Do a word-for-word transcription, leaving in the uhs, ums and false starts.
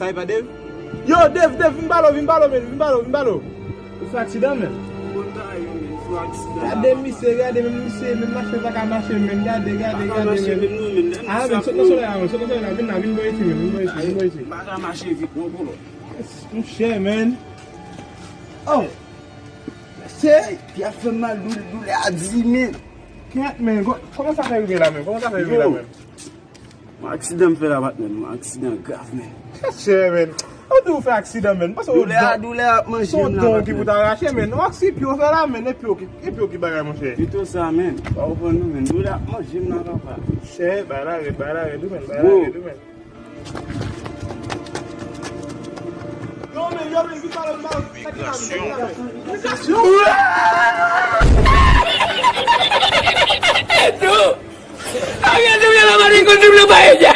Sa e pa Dave? Yo, Dave, Dave, vin ba l, vin ba l, men, vin ba l, vin ba l. Ou fè aksidan, men. Gade misye, gade, menm misye, menm mache pa ka mache, men, gade, gade, gade, men. Ah, men, sot nan solèy la, men, sot nan solèy la, vin la, vin bò isi, men, vin bò isi, vin bò isi. M pa ka mache vit, non, bro. Monchè, men. Oh! Mesye, pye a fè m mal, doulè, doulè a di, men. Kèt, men, kò-, kòman sa fè rive la, men? Kòman sa fè rive la, men? Yon aksidan m fè la, patnè, yon aksidan grav, men. Chè, men. Ou di ou fè aksidan, men. Paske doulè a, doulè ap manje m la, patnè. Son don ki pou ta rache, men. Ou aksi pye w fè la, men. E pye w ki, e pye w ki bagay, monchè. Pito sa, men. Pa konprann, non, men. Doulè ap manje m la, papa. Chè, bay la rèd, bay la rèd, wi, men. Bay la rèd, wi, men. Yo, men, yo, men, vin pale, vin pale. Migrasyon. Migrasyon. Yo! Arrête de la mariconne de la paella.